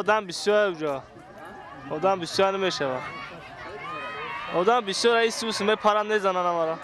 Одам бисёр уҷо. Одам бисёр намешава. Одам бисёр ай сус мепаранд мезананд амара.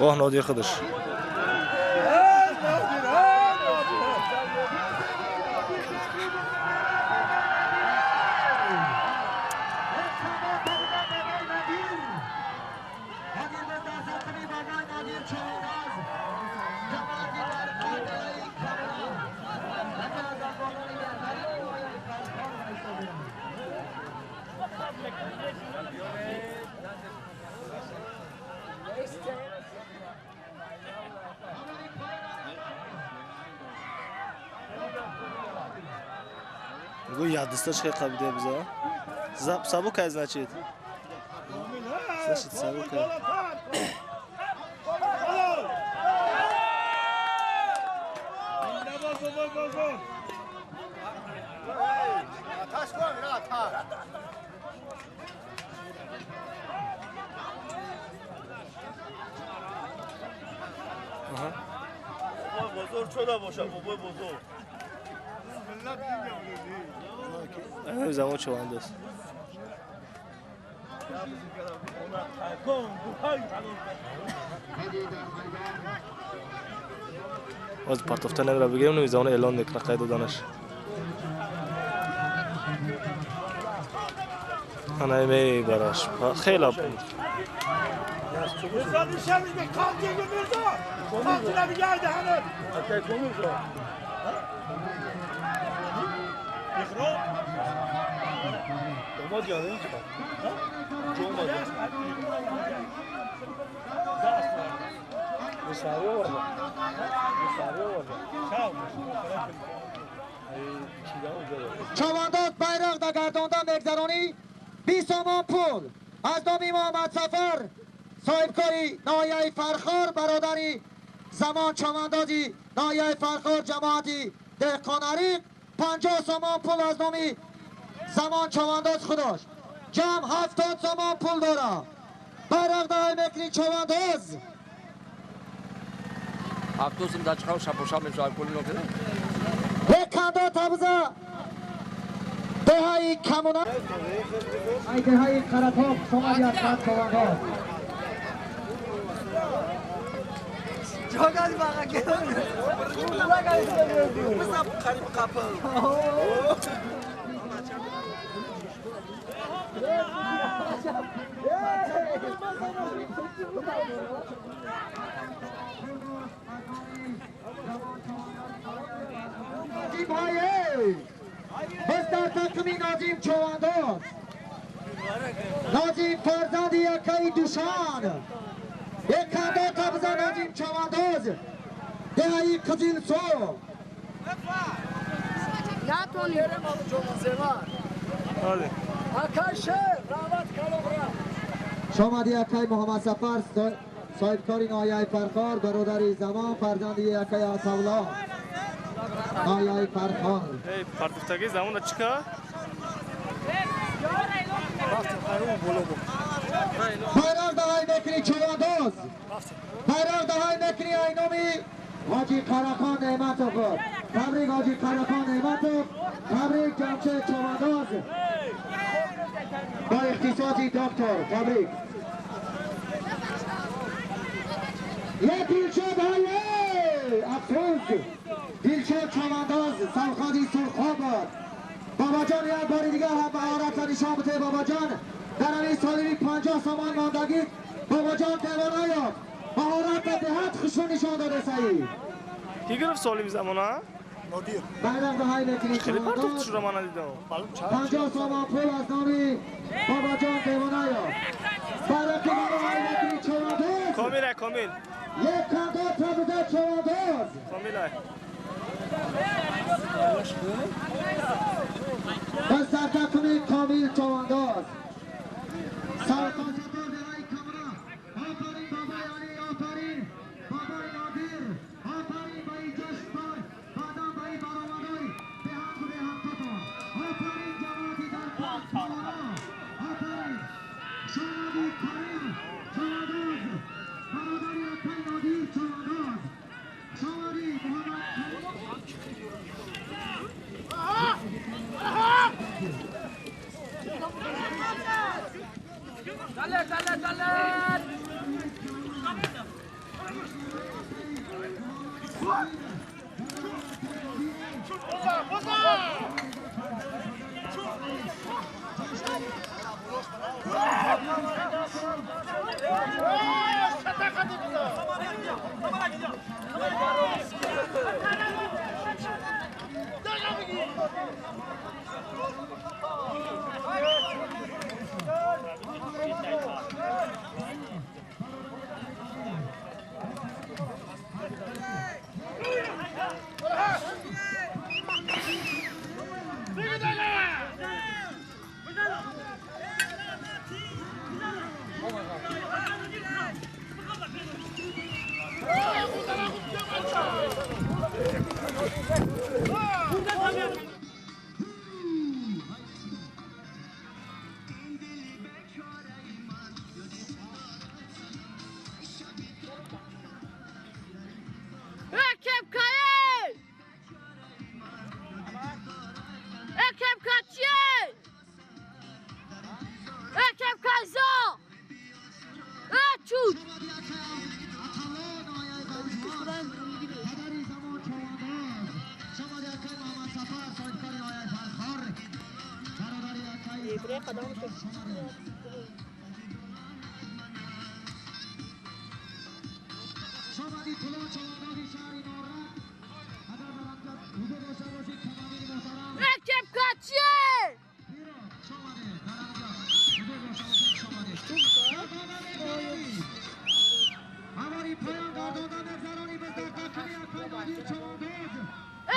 Оҳ, Нодир худаш. Ядысташка қабида биза. Сабукай, значит. Значит, сабукай. Бозор чода боша, бобой бозор. Замон чувандоз. Оз партофта намера бигирем, намизамона эълон мекунад қайд доданаш. Ана мебараш. Хеле Чавандоз байроқ да гардонда мегзаронӣ 20 сомон пул аз номи Муҳаммад Сафар соҳибкори ноҳияи Фархор, бародари Замон чавандози ноҳияи Фархор, ҷамоати Деҳқонариқ 50 сомон пул аз номи Замон чавандоз худош. Ҷамъ 70 сомон пул дора. Байроқ даҳай мекунӣ чавандоз. 70 сом дачқав шапоша мешавад пули нокида. Бекандо табза деҳаи Камуна. Ай деҳаи Қаратоқ шомади аз қад чавандоз. بستر تقمی نازیم چوانداز نازیم فرزند یکای دوشان یک کندا قبضه نازیم چوانداز دهایی قزیل سو شامدی یکای محمد سفر صاحبکاری ناحیه فرخار، برادر زمان فرزند یکای عطاالله ناحیه فرخار. Партуфтаги замон чӣ ка? Байроқ даҳай мекунӣ чавандоз. Байроқ даҳай мекунӣ ай номи Ҳоҷи Қарахон Неъматов. Табрик Ҳоҷи Қарахон Неъматов, табрик Ҷамшед чавандоз با اختصاصی دکتر. تبریک. یه دیلشاد های افسوس دیلشاد چوانداز سرخادی سرخاب. بابا جان یک بار دیگر هم مهارت نشان بده. بابا جان در همین سالمی 50 سامان ماندگی. بابا جان دیوانه یافت مهارت به حد خشون نشان داده. سعید Ки гирифт солими замона? байроқ даҳай мекунӣ Хеле партофт чавандоз. шуда ман надидам. 50 сомон пул аз номи бобаҷон девонаев. Байроқи даҳай мекунӣ чавандоз. Комил ай комил. Як кандо табида чавандоз. Комил ай. به سرتقمی کامیل چوانداز. سرتاسفر دهایی کمرا. آفرین بابای علی، آفرین بابای نادر، آفرین به این جشن بای بعدم به این برآمدهای به هم به همتاتان. آفرین جماعتی در پاک بالا. آفرین شامدی کریم چوانداز، برادر اکای نادر چوانداز، شامدی محمد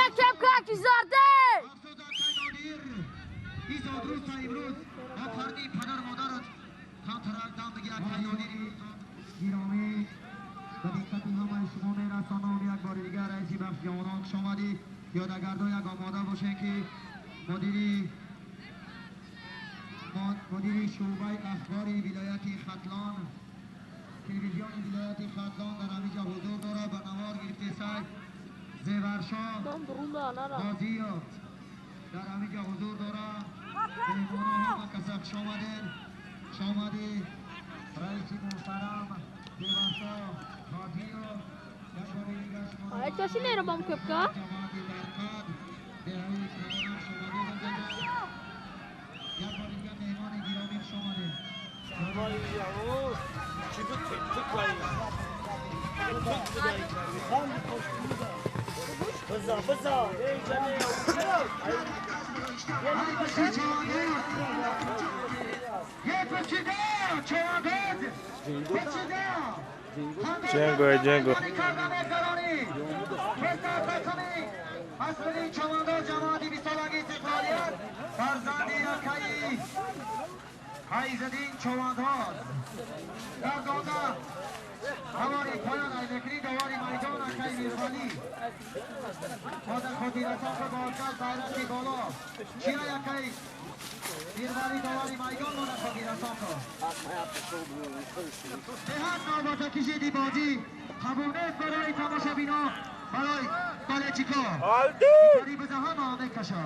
Ekip Kakizade! зодрӯз та имрӯз офарини падар модарат камтарак дам бигир акайёдири гиромӣ ба диққати ҳамаи шумо мерасонам. Як бори дигар раиси бахши ҷавонон хуш омадӣ. Ёдагардо як омода бошем ки мудири шӯъбаи ахбори вилояти Хатлон, телевизиони вилояти Хатлон дар ҳаминҷо ҳузур дорад. Ба навор гирифте сай Зеваршоҳ Ғозиев дар ҳаминҷо ҳузур дорад. Меҳмонон ҳама каса хуш омадед. Хуш омадӣ раиси муҳтарам Зеваршоҳ Ғозиев. Як бори дигар шумо ҷамоати барқад деҳаи Калонам хуш омадед. Як бори дигар меҳмони гиромӣ хуш омадед. Ҷанго, ҷанго. Айзадин Човандоз гардонда давори поён аймекунӣ, давори майдон акай Мирвалӣ модар хотиррасон ка бозгашт байрақи боло чира якай Мирвалӣ давори майдон модар хотиррасон ка беҳад навбатакишиди бозӣ қабул нест барои тамошобино, барои болечико биза ҳама мекаша.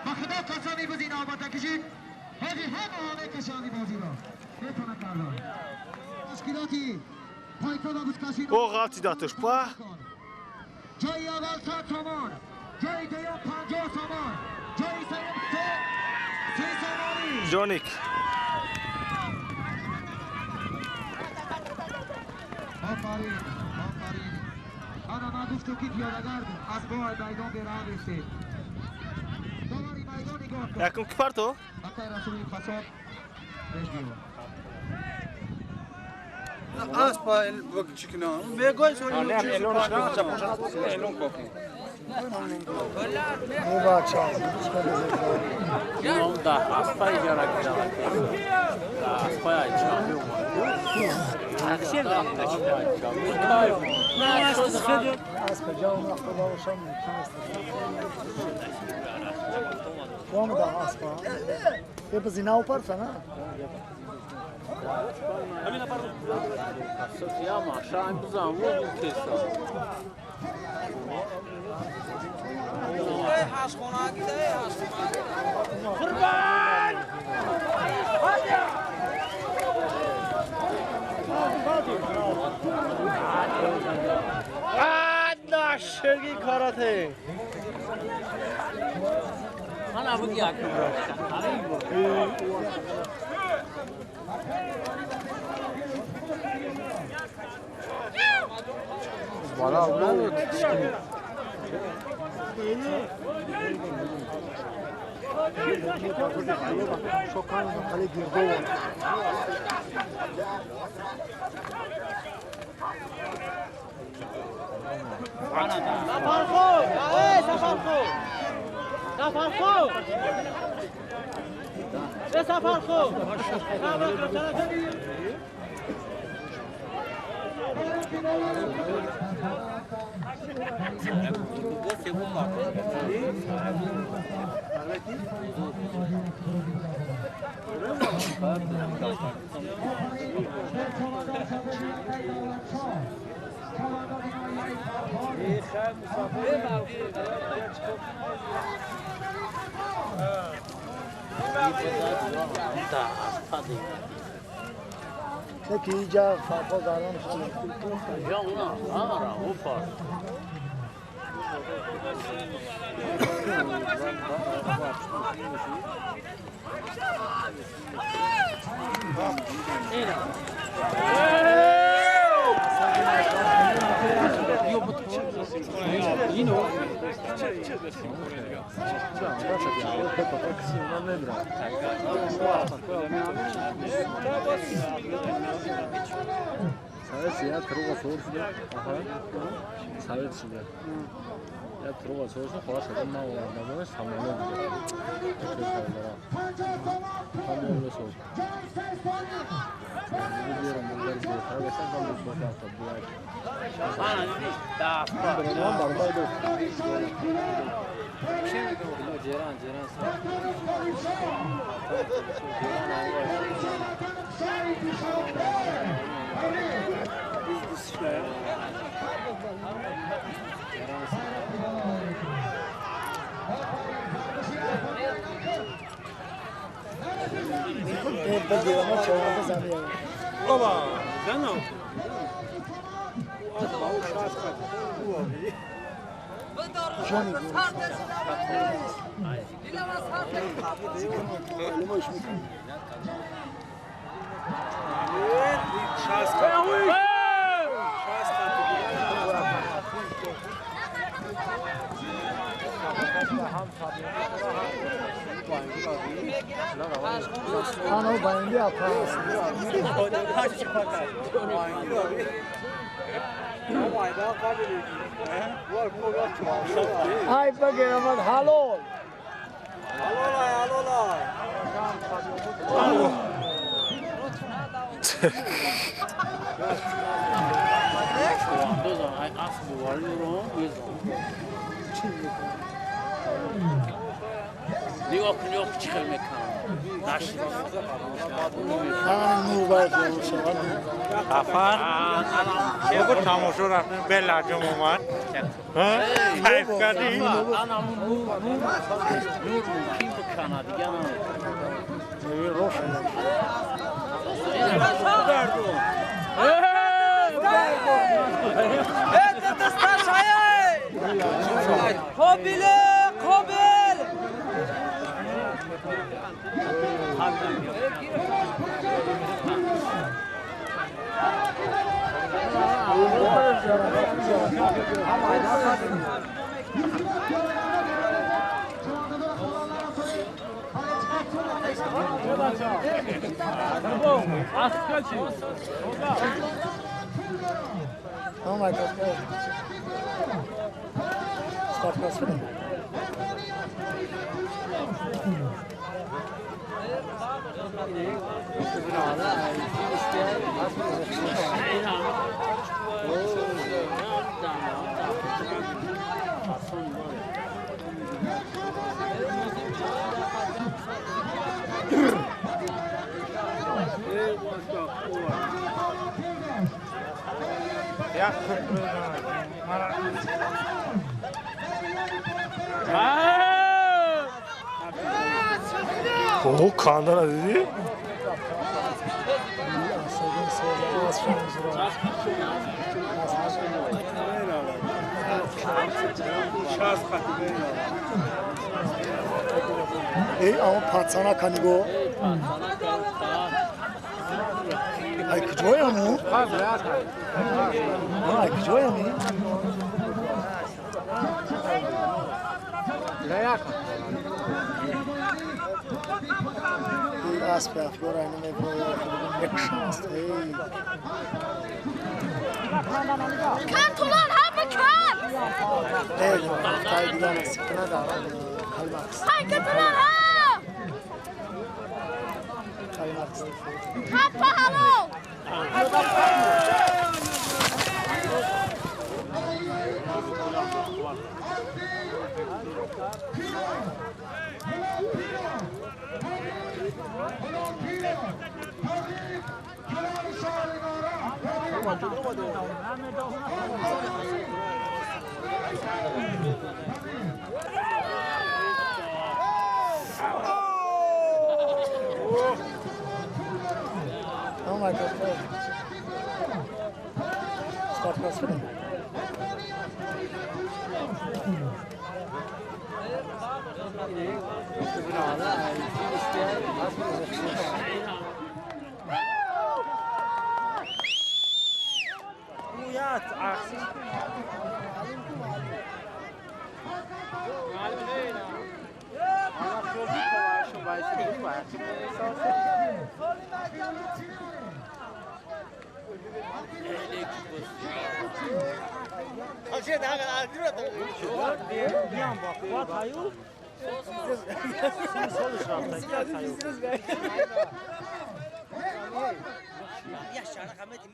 Ба худо қасами бизи навбатакишид ҳоҷи ҳама мекашанд бозиро метавона кардан ташкилоти пайка ва бузкашӣ. О, ғалти датуш па. Ҷои аввал 100 сомон, ҷои дуюм 50 сомон, ҷои сеюм 30 сомонӣ. Ҷоник. Офарин, офарин. Ана ман гуфтам ки пиёдагард аз бои майдон бераҳ бистед. Довари майдон нигоҳ кун. Якум ки парто? Акай Расули Қассоб пеш биё. Шерги карате. Совет я трога сорсида. Аха. Совет шуда. Я трога сорсида, хола шада ма овардамош самолёт буда. Самолёт сор. Берам булгар беҳтар бошад, ман бу соҳа буяк. Бародарам бародар ду. Ҷеран, ҷеран. Ay بگیرم حلال حلال حلال. نگاه کن نگاه چی خیلی میکنم Afan, یه تماشا رفتیم به لجم اومد. کیف کردی؟ انا نور نور ممکن بکنه دیگه نه قابل قابل Oh my God. Stop this. О, кандара дидӣ? Ey ama patsana kanigo. Ay куҷояму? Ай куҷоями? Асп афгор айна меброяд, мекушаст. Эй. Кан тулан ҳама кан. Эй, тай дигар сикна дорад. Калмакс. Ҳай катулан ҳа. Калмакс. Ҳаппа ҳалол. Oh my God. Stop this. Ya şarkı Ahmet'im